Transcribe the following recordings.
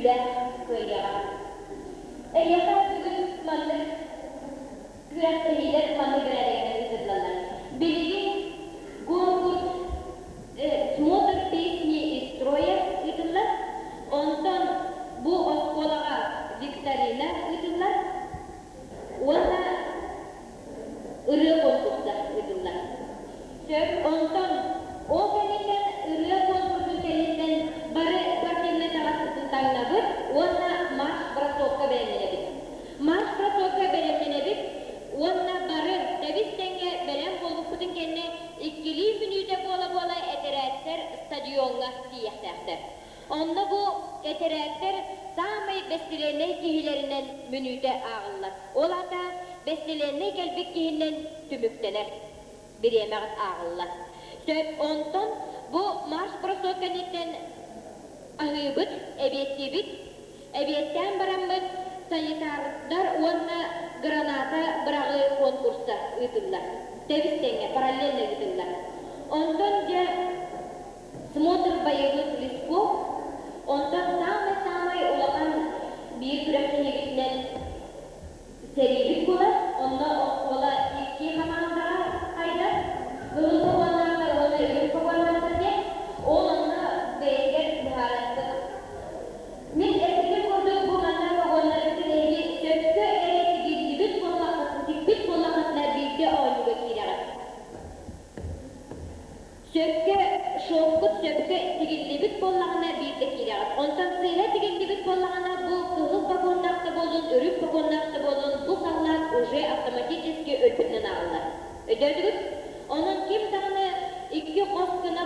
күүрүүлээх кыайыаҕа. Эһиэхэ бүгүн маннык күрэхтэһиилэр маннык бэрээдэгинэн ыытыллаллар. Билигин конкурс смотр песни и строя ыытыллар. Онтон бу оскуолаҕа викторина ыытыллар уонна ырыа конкурса ыытыллар. Сөп. Онтон ол кэнниттэн ырыа конкурсун кэнниттэн бары спортивнай таҥаспытын таҥнабыт уонна марш-бросокка бэлэмнэнэбит. Марш-бросокка бэлэмнэнэбит уонна бары тэбис-тэҥҥэ бэлэм буолбуппутун кэннэ иккилии мүнүүтэ буола-буола этэрээттэр стадиоҥҥа тиийиэхтээхтэр. Онно бу этэрээттэр саамай бэстилиэннэй киһилэринэн мүнүүтэ ааҕыллар. Ол аата бэстилиэннэй кэлбит киһинэн түмүктэнэр. Бириэмэҕит ааҕыллар. Сөп, онтон бу марш-бросок кэнниттэн аһыыбыт, эбиэттиибит. Эбиэттээн бараммыт санитардар уонна граната быраҕыы конкурса ыытыллар. Тэбис-тэҥҥэ, параллельно ыытыллар. Онтон дьэ Смотр боевых лесков, онтон саамай-саамай улахан биир күрэхтэһиибитинэн сэриибит буолар. Онно оскуола икки хамаандаҕа хайдар. Кыһыл погоннаахтар уонна үрүҥ погоннаахтар диэн. Ол онно бэйэтигэр быһаарыахпыт. Мин эппитим курдук бу манна погоннаргытын эһиги сөпкө эрэ тигиллибит буоллаххытына, тикпит буоллаххытына биирдэ оонньууга киирэҕит. Сөпкө, шовкут сөпкө тигиллибит буоллаҕына биирдэ киирэҕит. Онтон сыыһа тигиллибит буоллаҕына, бу кыһыл погоннаах да буоллун, үрүҥ погоннаах да буоллун, бу саллаат уже автоматически өлбүтүнэн ааҕыллар. Өйдөөтүгүт? Онон ким даҕаны икки хос гына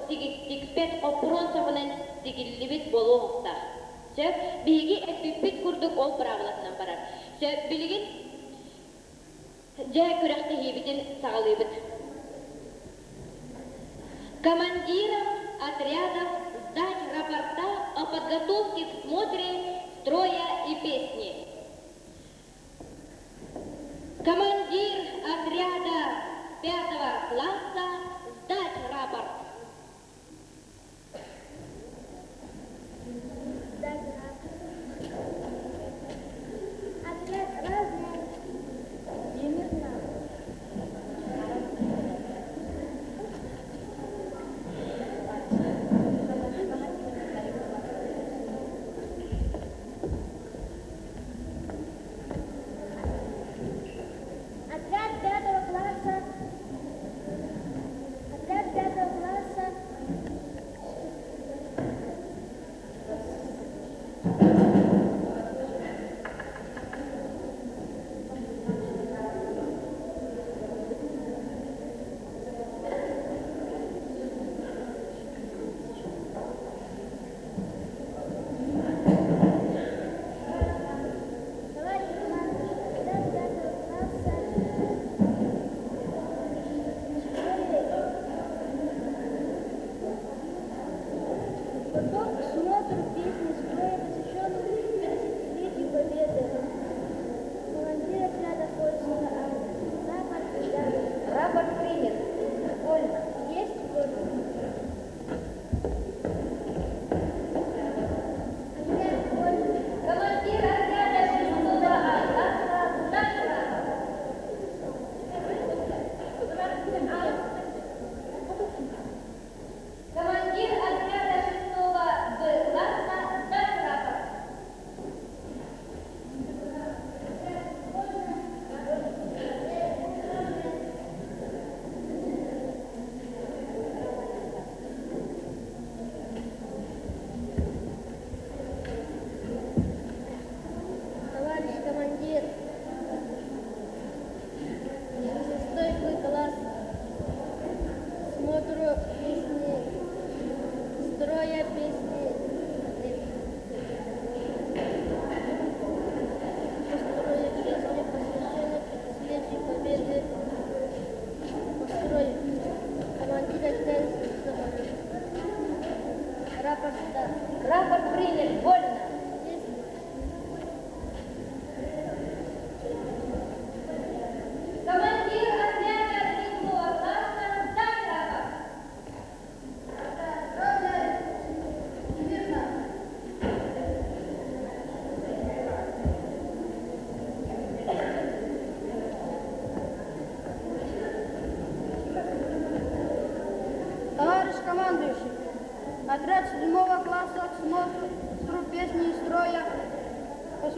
тикпэт хоппуруон саҕынан тигиллибит буолуохтаах. Сөп? Биһиги эппиппит курдук ол быраабылатынан барар. Сөп, билигин Дьэ, күрэхтэһиибитин саҕалыыбыт. Командирам отрядов сдать рапорта о подготовке к смотре строя и песни. Командир отряда пятого класса сдать рапорт. Отряд разный. Отряд пятого класса. Отряд пятого класса.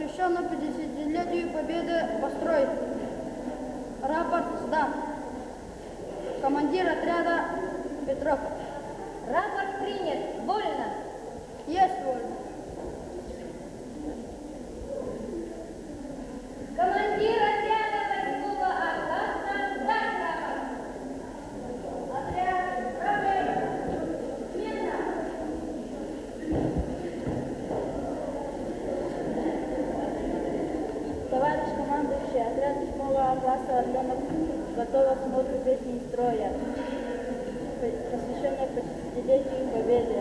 посвященному 50-летию Победы построен. Рапорт сдан. Командир отряда Петров. Рапорт принят. Вольно. Есть вольно. Командир отряда 8 А класса сдать рапорт. Отряд правления. Смирно. Товарищ командующий, отряд 8 А класса «Орленок» готов к смотру песни из строя, посвященной 50-летию Победы.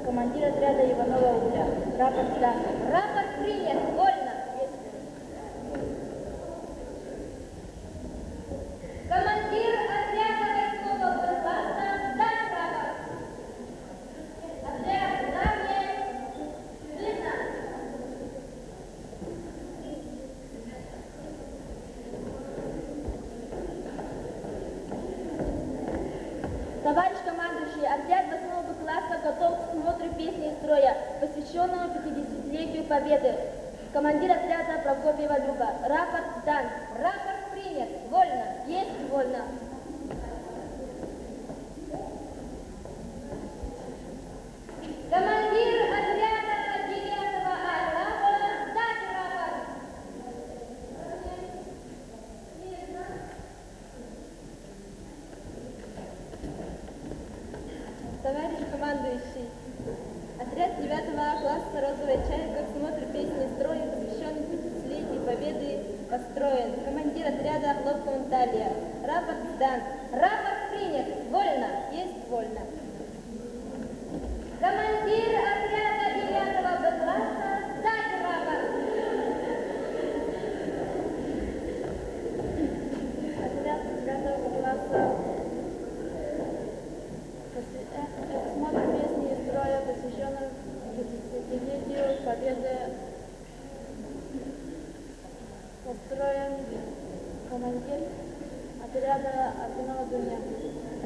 Командир отряда Иванова Уля. Рапорт сдан. Рапорт принят. Вольно. Есть вольно. Командир отряда 8 Б класса сдать рапорт. Отряд равнять. Смирно. Товарищ командующий, отряд 8 Б класса готов к смотру песни из строя, посвященному 50-летию Победы. Командир отряда Прокопьева Люба. Рапорт сдан. Рапорт принят. Вольно. Есть вольно. Командир отряда 9 А класса сдать рапорт. Товарищ командующий, отряд 9 А класса «Розовая чайка» к смотру песни строя, посвященный 50-летию Победы, построен. Командир отряда Хлопкова Наталья. Рапорт сдан. Рапорт принят. Вольно. Есть вольно. Командир отряда 9 Б класса сдать рапорт. Отряд 9 класса к смотру песни из строя, посвященном 50-летию Победы, построен. Командир отряда Аргунова Дуня.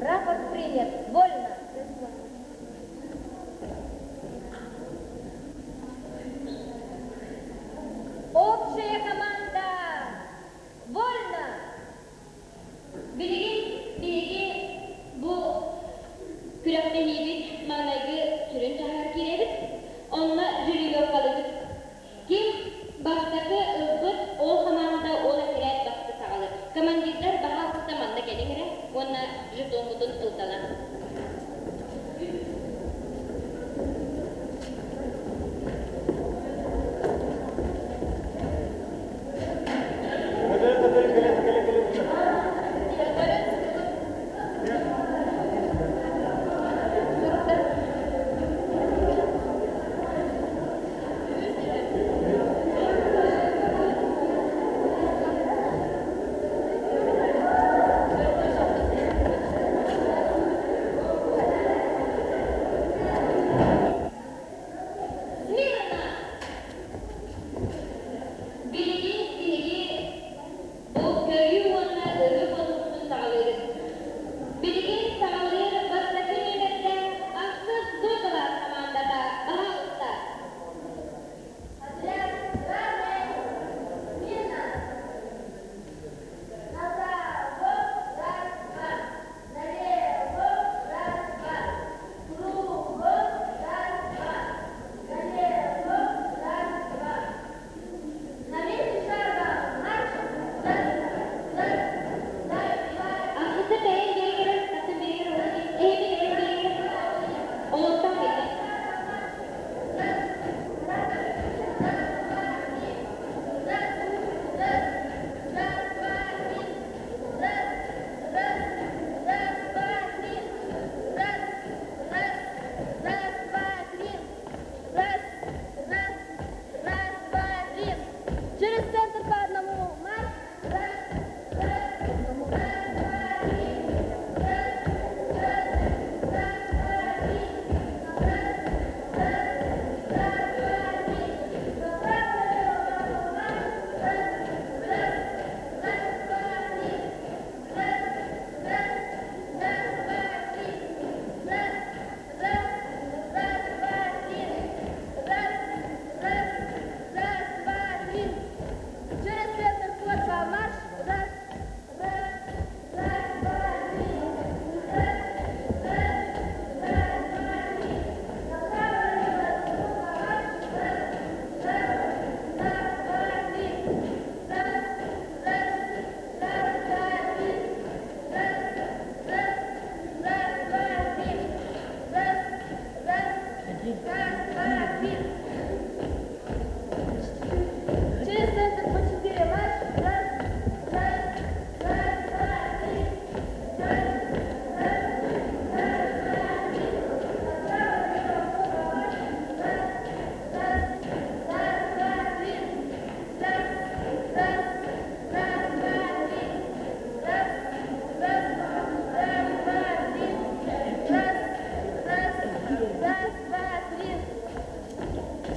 Рапорт принят. Вольно. Есть вольно. Общая команда. Вольно. Билигин биһиги бу күрэхтэһиибит маҥнайгы сүрүн чааһыгар киирэбит. Онно жеребьевкалыыбыт. Ким бастакы ылбыт, ол хамаанда, ол этэрээт бастакы саҕалыыр. Командирдар баһаалыста манна кэлиҥ эрэ уонна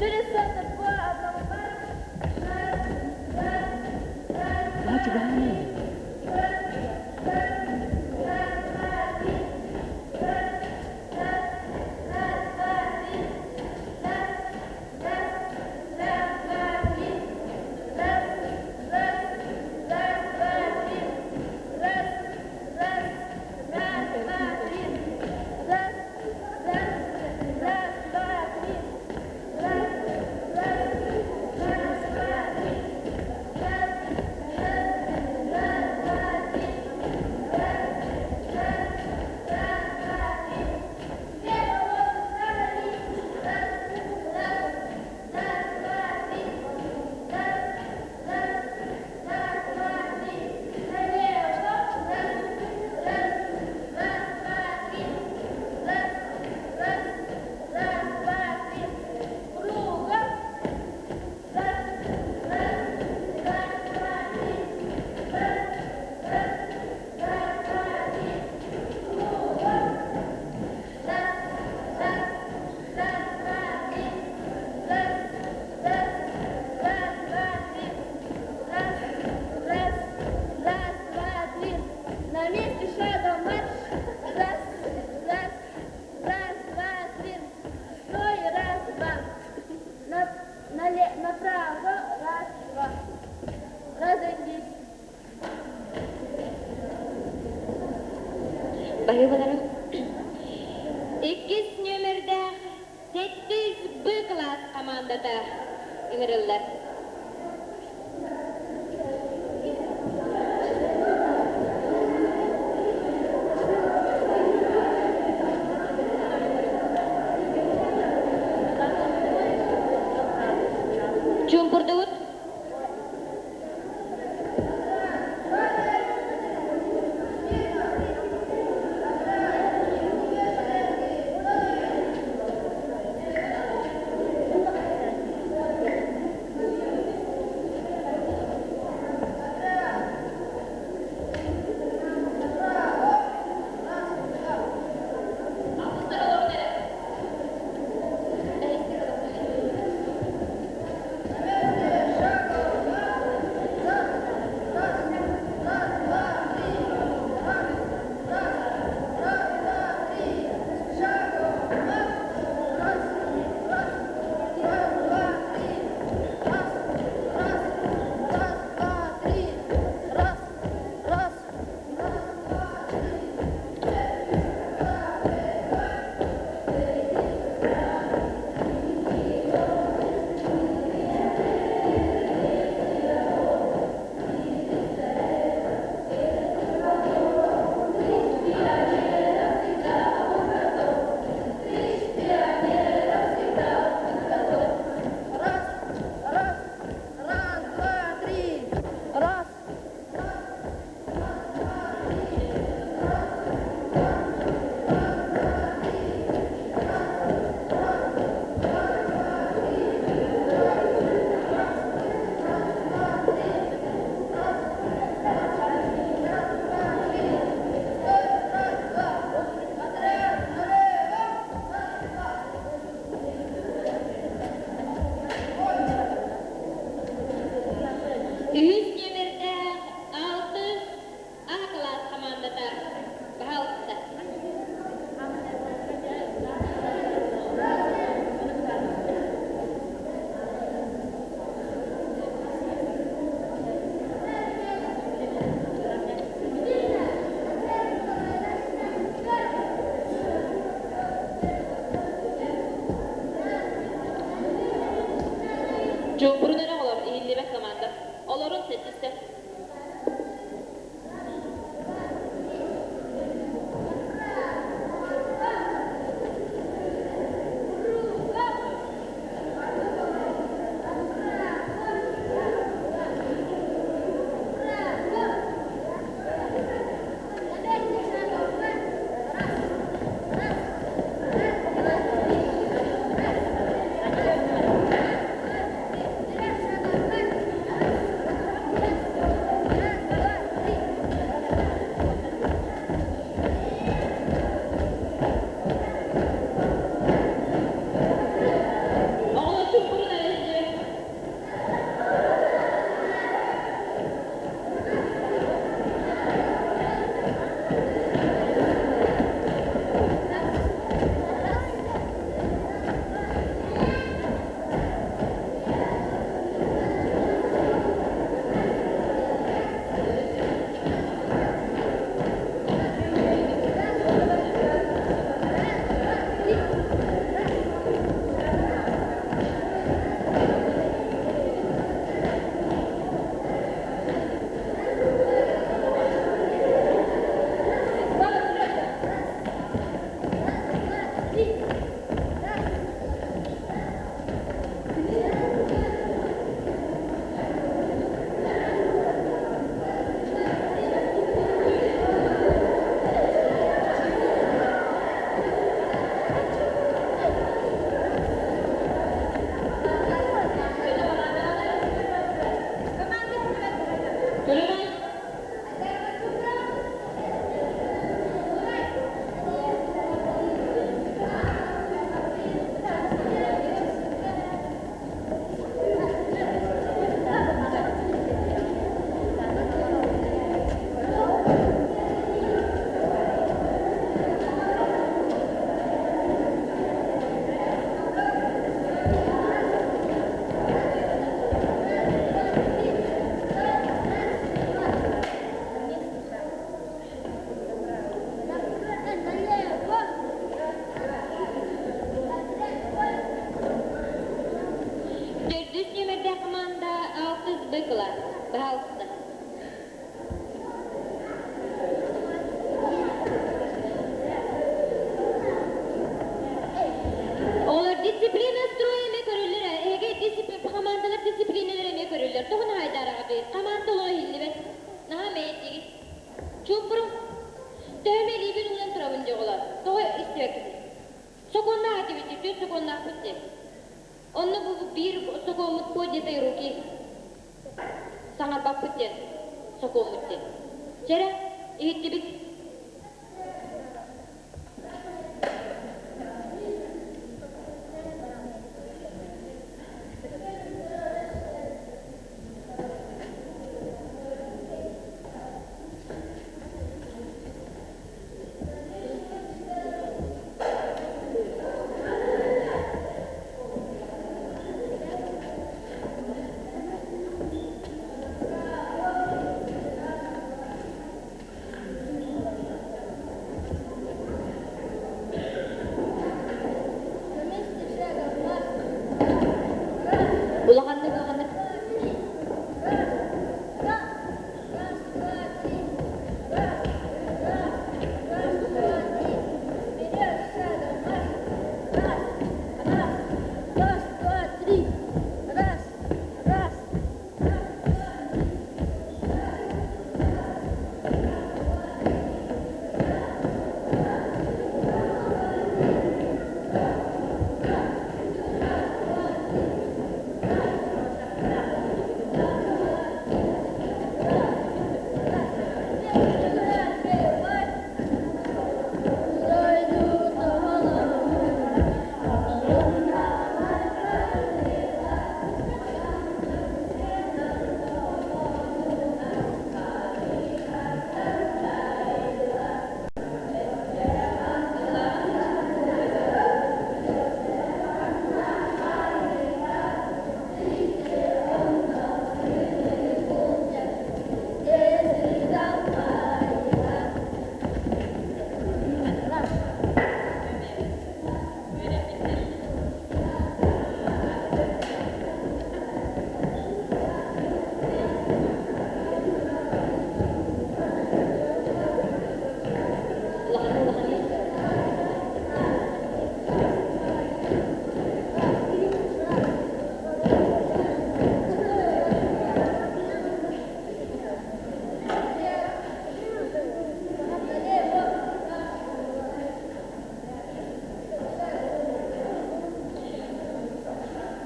Через центр по одному маршу. Раз, раз, раз, два, три. Раз, раз, раз, два, три. Раз, раз, раз, два, три. Раз, раз, раз, два, три. Раз, раз, раз, два, три. Раз, раз, раз, два, три. Раз, раз, раз, два, три. Раз, раз, раз, два, три. Раз, раз, раз, два, три. Раз, раз, раз, два, три. Две полосы справа. Раз, раз, раз, два, три. Раз, раз, раз, два, три. Налево. Раз, раз, раз, два, три. Раз, раз, раз, два, три. Кругом. Раз, раз, раз, два, три. Раз, раз, раз, два, три. Кругом. Раз, раз, раз, два, три. Раз, раз, раз, два, три. Раз, раз, раз, два, три. На месте шагом марш. Раз, раз, раз, два, три. Строй, раз, два. Направо, раз, два. Разойдись. Баһыыбаларым. Иккис нүөмэрдээх сэттис Б кылаас хамаандата ыҥырыллар. Чуумпурдугут? Алтыстар олорун эрэ. Шагом марш. Раз, раз, раз, два, три. Раз, раз, раз, два, три. Шагом марш. Раз, раз, раз, два, три. Раз, раз, раз, два, три. Раз, раз, раз, два, три. Раз, раз, раз, два, три. Раз, раз, два. Отряд налево. Раз, два. Үһүс нүөмэрдээх алтыс А кылаас хамаандата. Баһаалыста. Чуумпурун эрэ оҕолор, иһиллибэт команда. Олорун сэттистэр. Раз, нүөмэрдээх команда алтыс Б кылаас. Баһаалыста. Олор дисциплина строя эмиэ көрүллэр. Эһиги дисциплина командалар дисциплиналар эмиэ көрүллэр. Тоҕо наһайдаараҕытый? Команда олоҕо иһиллибэт. Наһаа мэйдигит. Чуумпуруҥ. Төһө мэлиибин уунан турабын дии оҕолор. Тоҕо истибэккитий? Сокуоннаах этибит дии, түөрт сокуоннаахпыт дии. Онно бу биир сокуоммут поднятой руки. Саҥарбаппыт диэн сокуоммут диэн. Чэрэ, иһиттибит. Вместе шагом марш. Улаханнык, улаханнык. Раз, раз, раз, два, три. Раз, раз, раз, два, три. Вперед, шагом марш. Раз, раз, раз, два, три. Раз, раз, раз, два, три. Улаханнык, улаханнык.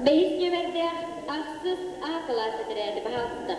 Бэһис нүөмэрдээх ахсыс А кылаас этэрээти баһаалыста.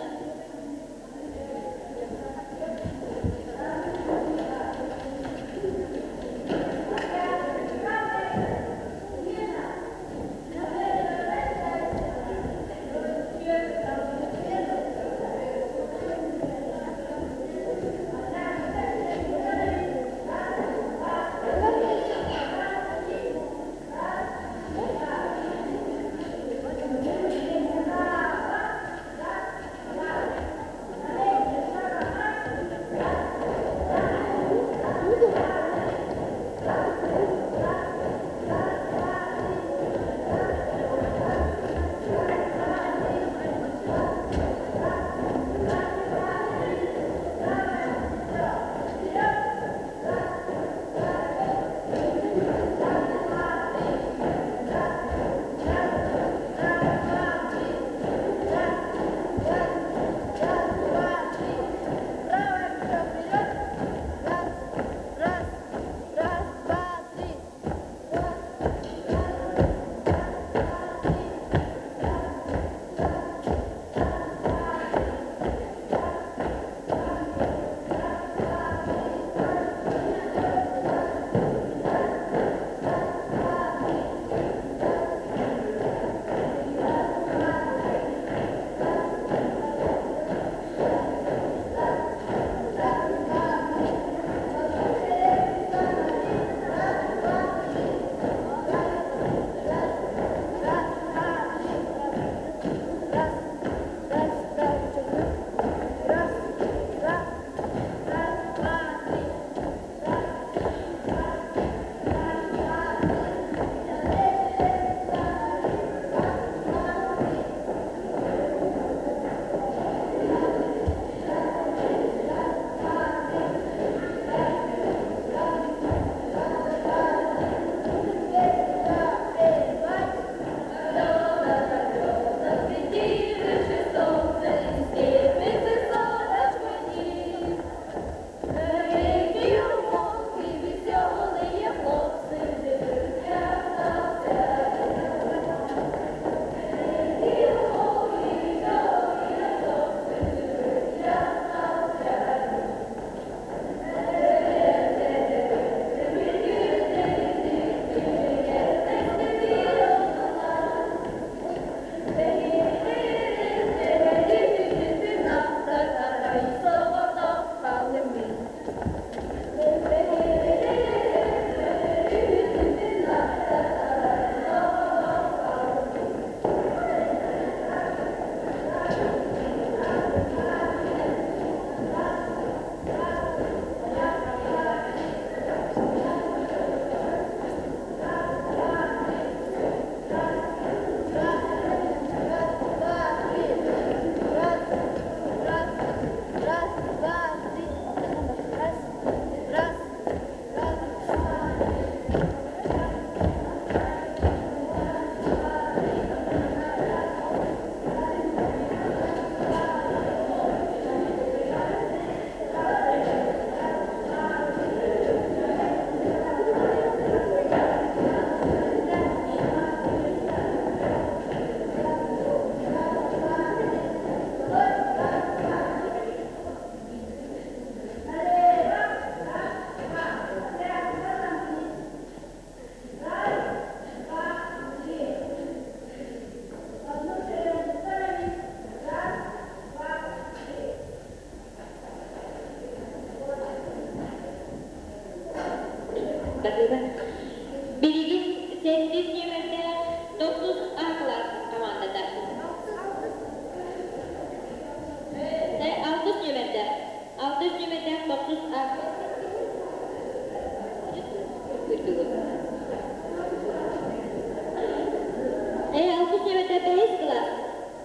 Бэһис кылаас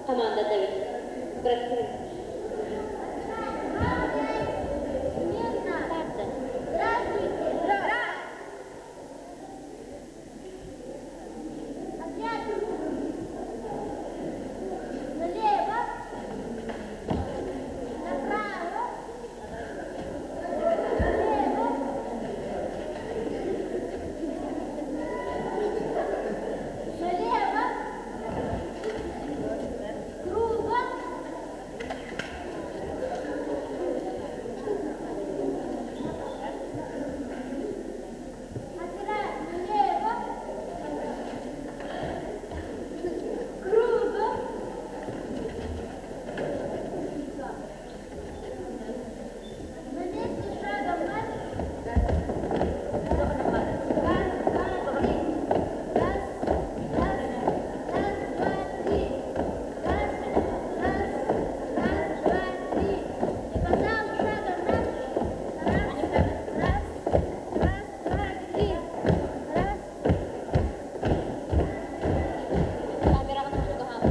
командата эбит. Бырастыы. Здравствуйте! Отряд налево, направо, налево, налево, кругом. Отряд налево, кругом. На месте шагом марш. Раз, два, три. Раз, раз, раз, два, три. Раз, раз, раз, два, три. И по залу шагом марш. Раз, раз, раз, два, три. Раз. Камераҕын чугаһаан.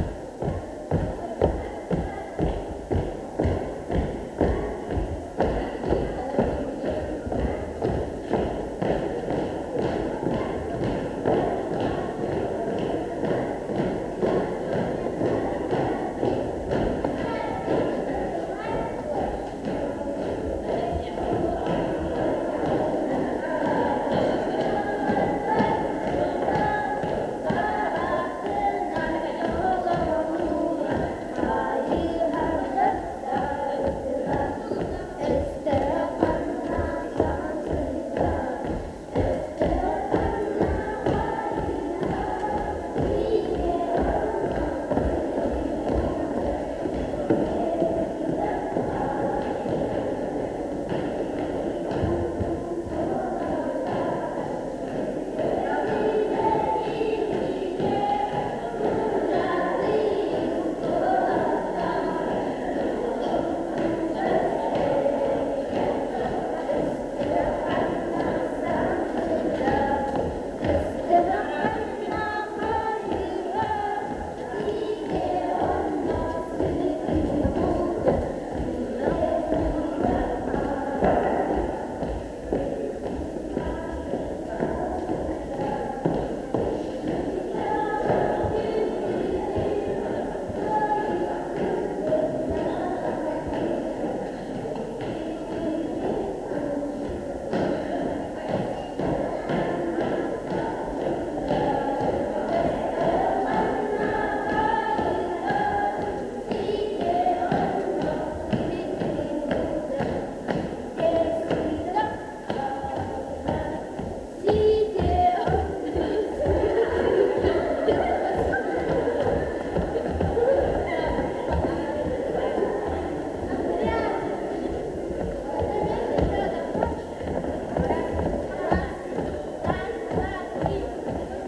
Раз, два, три.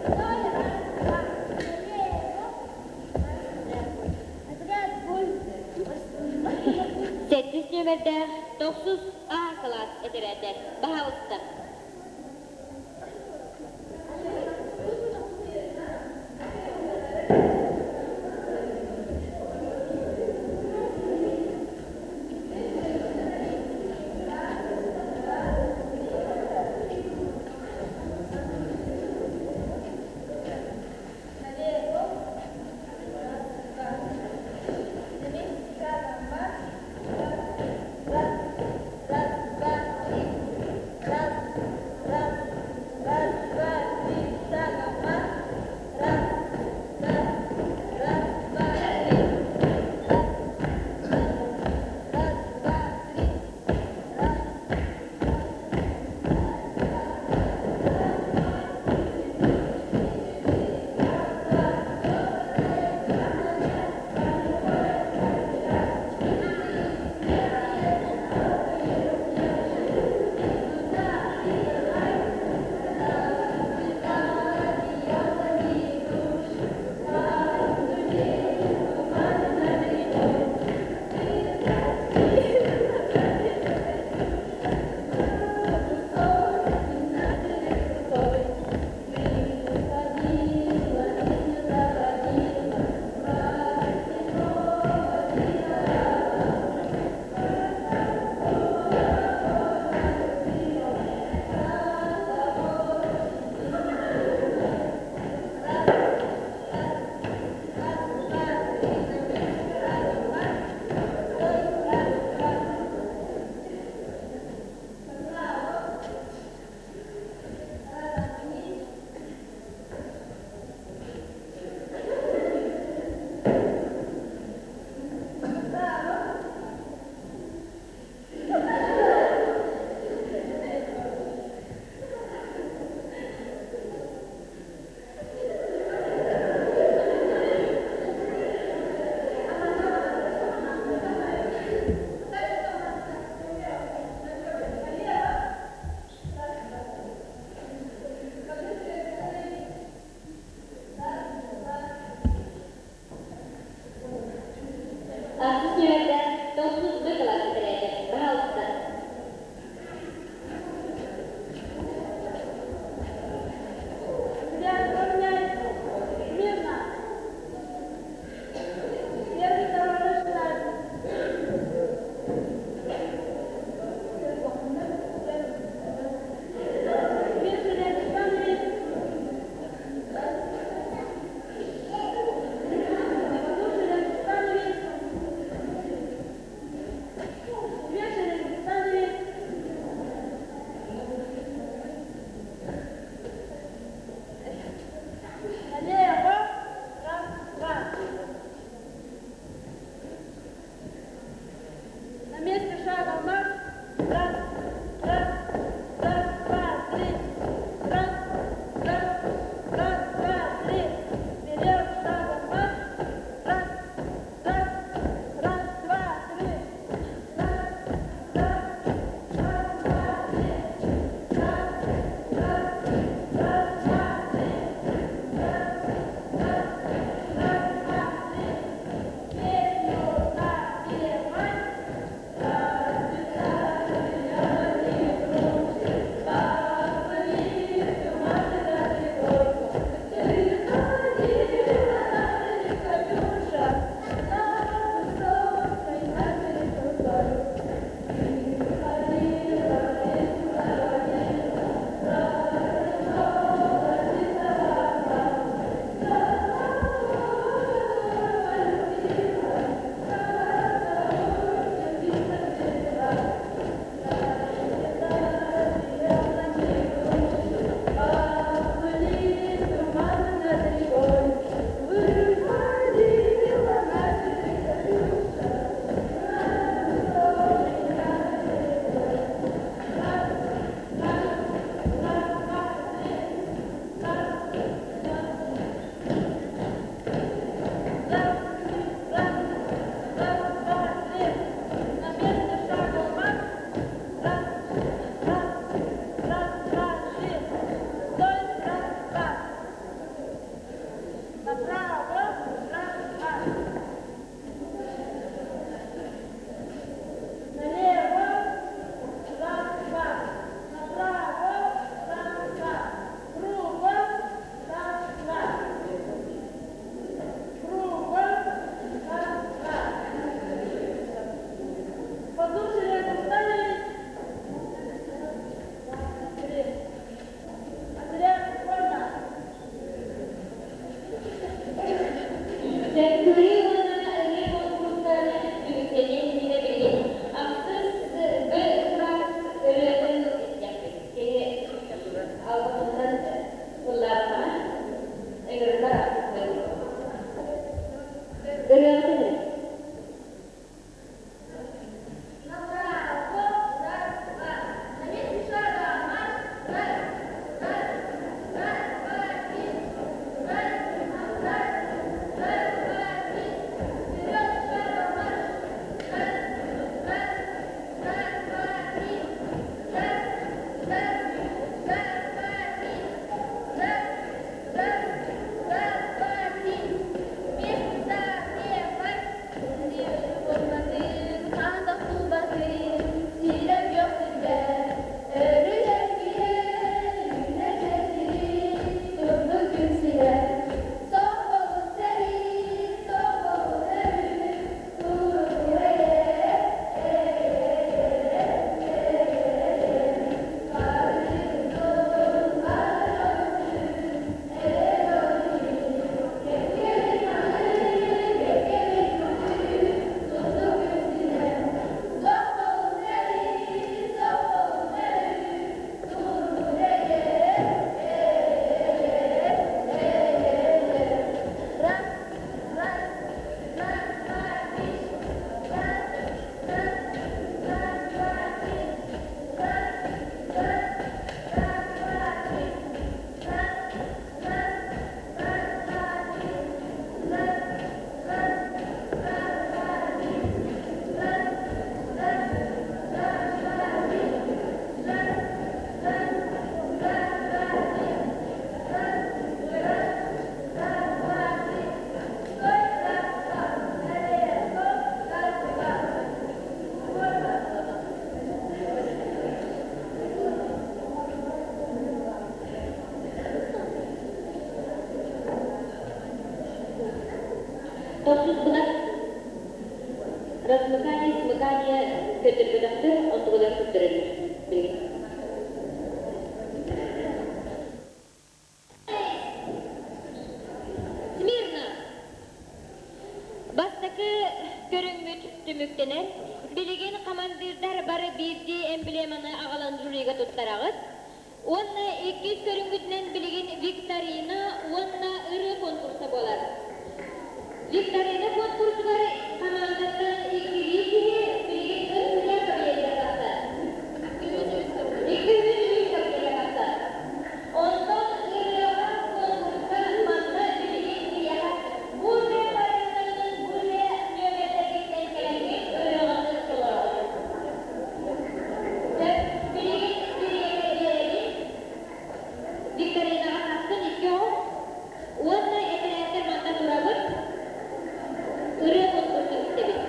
Стой, раз, два. Налево. Отряд Сэттис нүөмэрдээх тохсус А кылаас этэрээтэ. Баһаалыста. Налево. Раз, два, три. На месте шагом марш. Раз, раз, раз, два, три. Раз. Көрүү уонна ырыа конкурстарын түмүктэниэн иннинэ билигин ахсыс Б кылаас ырыатын истиэхпит. Кини алгысынан ыллаатаҕа ыҥырыллар ахсыс Б. Ырыаҕытын эрэ. Направо, раз, два. На месте шага, марш, раз, раз, раз, два, три. Раз, раз, раз, два, три. Вперед, шагом, марш. Раз, раз, раз, два, три. Раз, раз, раз, два, три. Раз, раз, раз, два, три. Вместе запевай. Хандах тулбатын, сирем көктүргә, өрүләр киер, үүнэр чэчири, турду күн сирэ. Соҕобут сэрии, соҕобут өрүү, туругур эйэ, эйэ, эйэ, Барытын, бары дьон үчүн, кэккэбит хаҥыы, кэккэбит күтүү, турду күн сирэ. Соҕобут сэрии, соҕобут өрүү, туругур эйэ, эйэ, эйэ. Раз, раз, раз, два, три. Раз, раз, раз, два, три. Раз, раз, раз, два, три. Раз, раз, раз, два, три. Раз, раз, раз, два, три. Раз, раз, раз, два, три. Раз, раз, раз, два, три. Раз, раз, раз, два, три. Стой, раз, два. Налево, раз, два. Форма. Тохсус Б-лар размыкание, смыкание көтөрбөтөхтөр, онтугулар көрдөрөллөр билигин. Смирно! Бастакы көрүҥмүт түмүктэнэр. Билигин хамандыырдар бары биирдии эмблеманы аҕалан жюрига туттараҕыт. Уонна иккис көрүҥмүтүнэн билигин викторина уонна ырыа конкурса буолар. Викторина конкурсугар хамаандаттан иккилии киһи билигин ыр кабинетыгар тахсар. Икки үс кабинетыгар тахсар. Онтон ырыаҕа конкурска манна билигин киһиэхэ бу ырыа варианнарынан бу ырыа нүөмэрдэргиттэн кэлэҥҥит ырыаҕытын толороҕут. Сөп, билигин бириэмэ биэрэбит. Викторинаҕа тахсын икки оҕо. Уонна этэрээттэр манна турабыт. Ырыа конкурсун истэбит.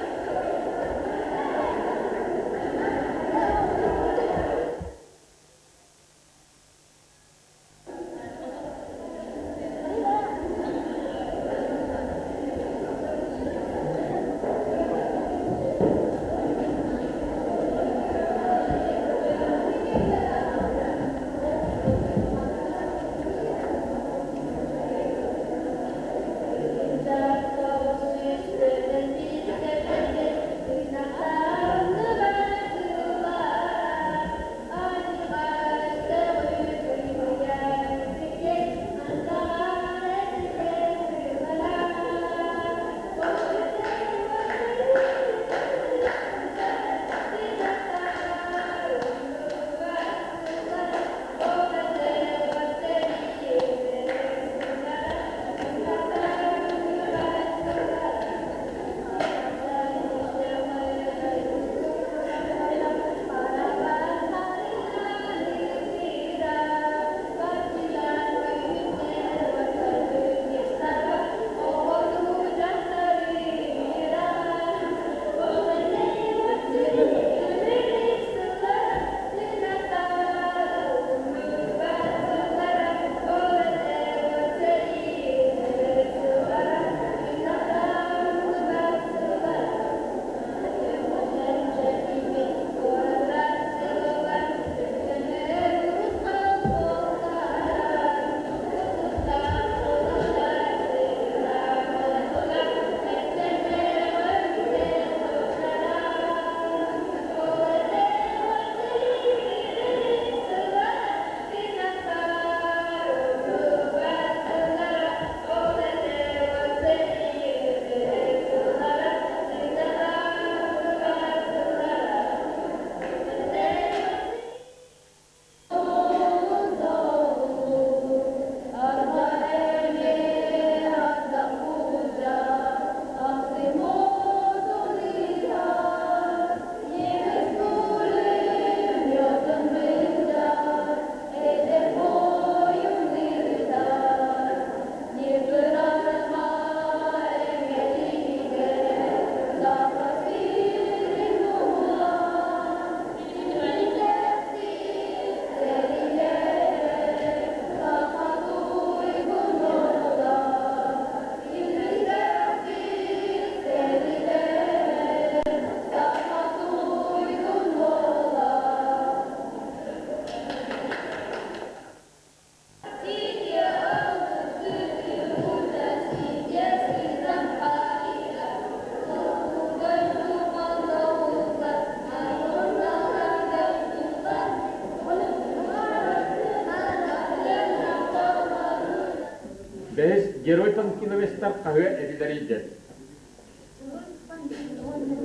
Герой Панфиловецтар хаһыа этилэрий диэн.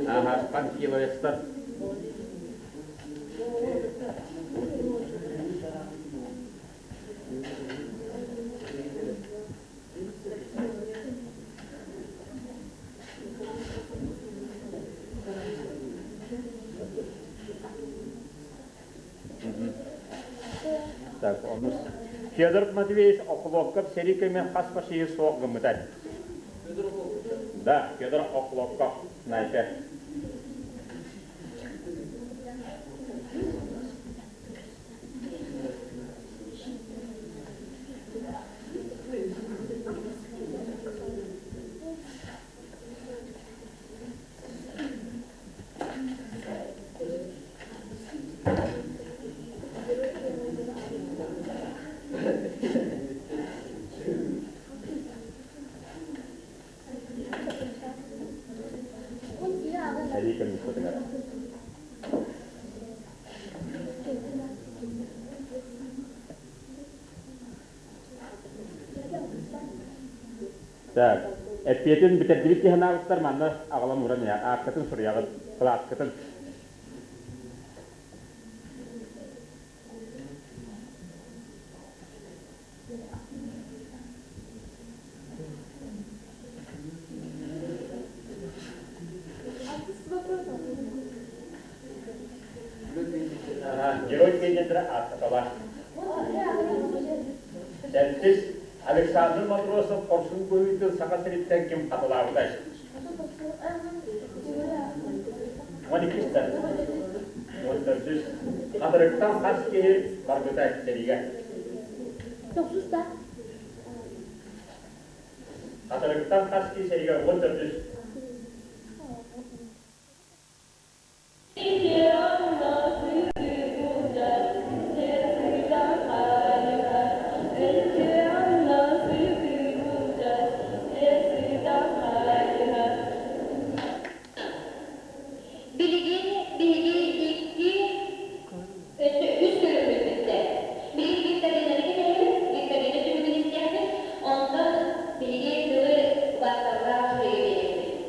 Ага, Панфиловецтар. Так, онус. Федор Матвеевич Охлопков сэрии кэмин хас фашиһы суох гыммытай? Да, Федор Охлопков, снайпер. Сэрии көмүскэтигэр. Так, эппиэтин бүтэрдибит киһи анаабыттар манна аҕалан уран иһэ ааккытын суруйаҕыт, кылааскытын. Герой пионердара ааттаталар. Сэттис Александр Матросов хорсун быһыытын Саха сириттэн ким хатылаабытай? Уон иккистэн. Уон төрдүс. Хатырыктан хас киһи барбыта сэриигэ? Тохсуста. Хатырыктан хас киһи сэриигэ уон төрдүс. Билигин биһиги икки өссө үс көрүҥмүт бүттэ. Билигин викторинаны кэтэһэбит, викторина түмүгүн истиэхпит, онтон биһиги тылы убаастабыллаах жюригэ биэриэхпит.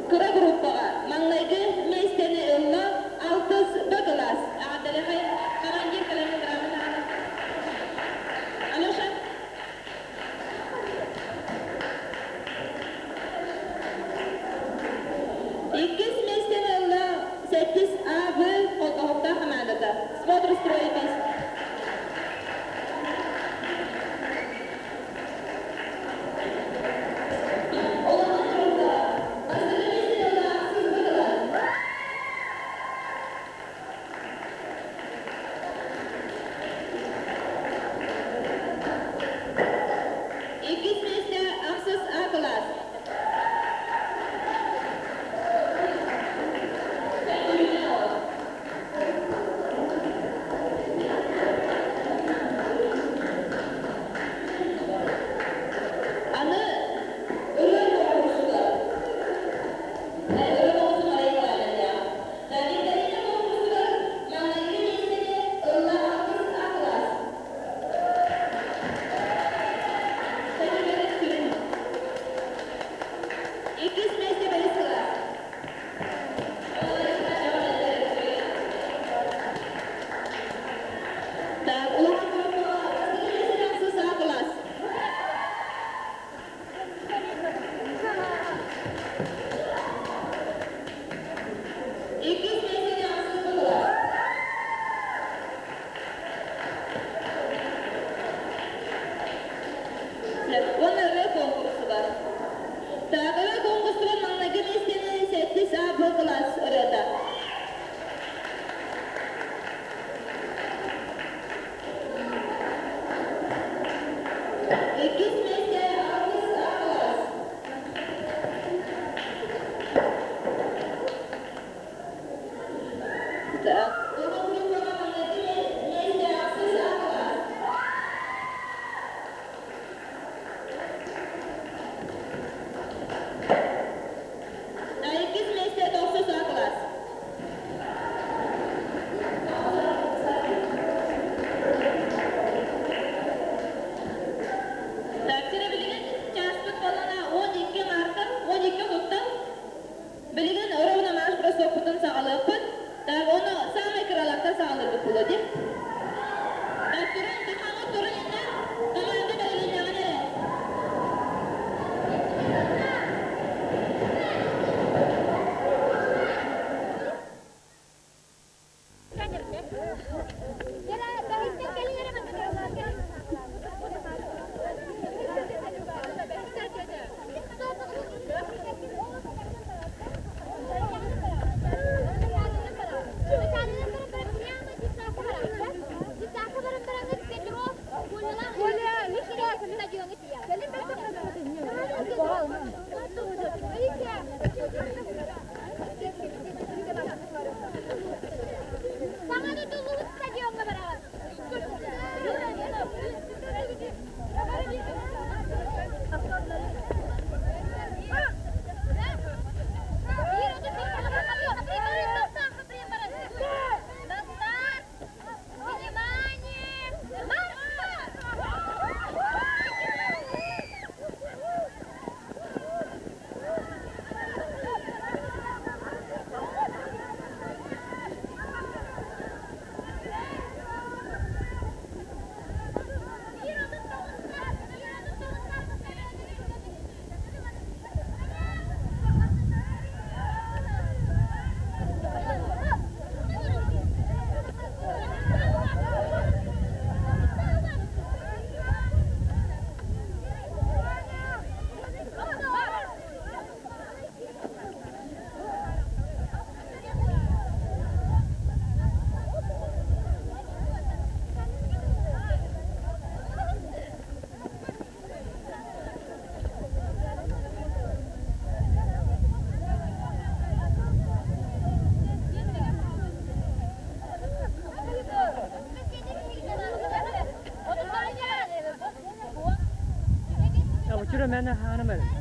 Кыра группаҕа маҥнайгы миэстэни ылла алтыс Б кылаас. Эҕэрдэлэхэй командир кэлэн грамотаҕа. Алеша. Иккис миэстэни ылла сэттис А В холбоһуктаах хамаандата. Смотр строя песни. Улахан группа бастакы миэстэни ылла ахсыс Б кылаас. Иккис миэстэ ахсыс А кылаас. Аны ырыа конкурсугар ырыа конкурсун арыйа Викторина конкурсугар маҥнайгы миэстэни ылла алтыс А кылаас. Иккис миэстэ бэһис кылаас. Так, улахан группаҕа бастакы миэстэни ахсыс А кылаас. Иккис миэстэни ахсыс Б кылаас. Уонна ырыа конкурсугар. Так, ырыа конкурсугар маҥнайгы миэстэни сэттис А Б кылаас ырыата. Иккис миэстэ алтыс А кылаас. Так, улахан группаҕа маҥнайгы миэстэ ахсыс А кылаас. Иккис миэстэ тохсус А кылаас. Так, сире билигин чааспыт буоллаҕына 12 марта, 12 туттан билигин ровно марш бросокпутун саҕалыахпыт. Так, ону самый кыралартан саҕалыырбыт буолуо дии. Так, турун, тахаҥыт турун иннэ, команда бэрилиннэҕинэ эрэ. Саҥа тутуллубут стадиоҥҥа бараҕын. Внимание! Марш!